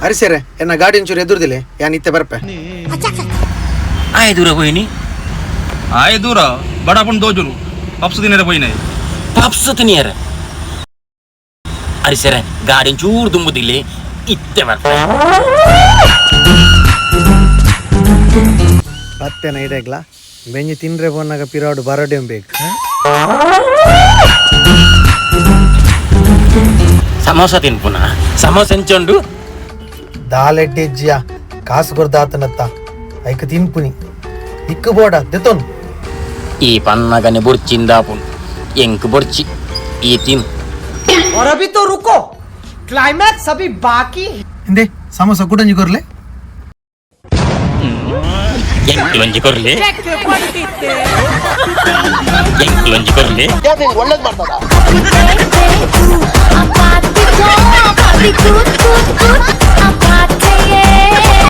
ಅರಿಸೇರೆ ಎನ್ನ ಗಾಡಿ ಒಂಚೂರು ಎದುರ್ದಿಲ್ಲ, ಯಾನ್ ಇತ್ತೆ ಬರ್ಪೆ. ಆಯ್ ದೂರ ಹೋಯಿನಿ. ಆಯ್ ದೂರ ಬಡಪುಂಡು ದೋಜುರು ಪಪ್ಸ್ ತಿನ್ನರೆ ಪೋಯಿನ. ಪಪ್ಸ್ ತಿನಿಯರ? ಅರಿಸೇರೆ, ಗಾಡಿ ಚೂರು ದುಂಬುದಿಲ್ಲ, ಇತ್ತೆ ಬರ್ಪೆ. ಪತ್ತೆನ ಇಡೆಗ್ಲ ಬೆಂಜಿ ತಿನ್ರೆ ಪೋನಾಗ ಪಿರಾಡು ಬರಡೇಂ ಬೇಕು. ಸಮೋಸ ತಿನ್ಪುನ? ಸಮೋಸ ಎಂಚುಂಡು? ದಾಲೆಡ್ಡೆಜ್ಜಿಯ ಕಾಸು ಕೊರ್ದಾತನತ್ತ ಐಕ್ ತಿನ್ಪುನಿ ಇಕ್ಕು ಬೋಡ ದೆತೊನ್. ಈ ಪನ್ನಗನೆ ಬೊರ್ಚಿಂದಾಪುಂಡು, ಎಂಕ್ ಬೊರ್ಚಿ, ಈ ತಿನ್. और अभी तो रुको, क्लाइमैक्स अभी बाकी है। ಇಂದೆ, ಸಮೋಸ ಕುಡಂಜಿ ಕೊರ್ಲೆ. ಎಂಕ್ ಲೊಂಜಿ ಕೊರ್ಲೆ, ಎಂಕ್ ಲೊಂಜಿ ಕೊರ್ಲೆ. Tut, tut, tut.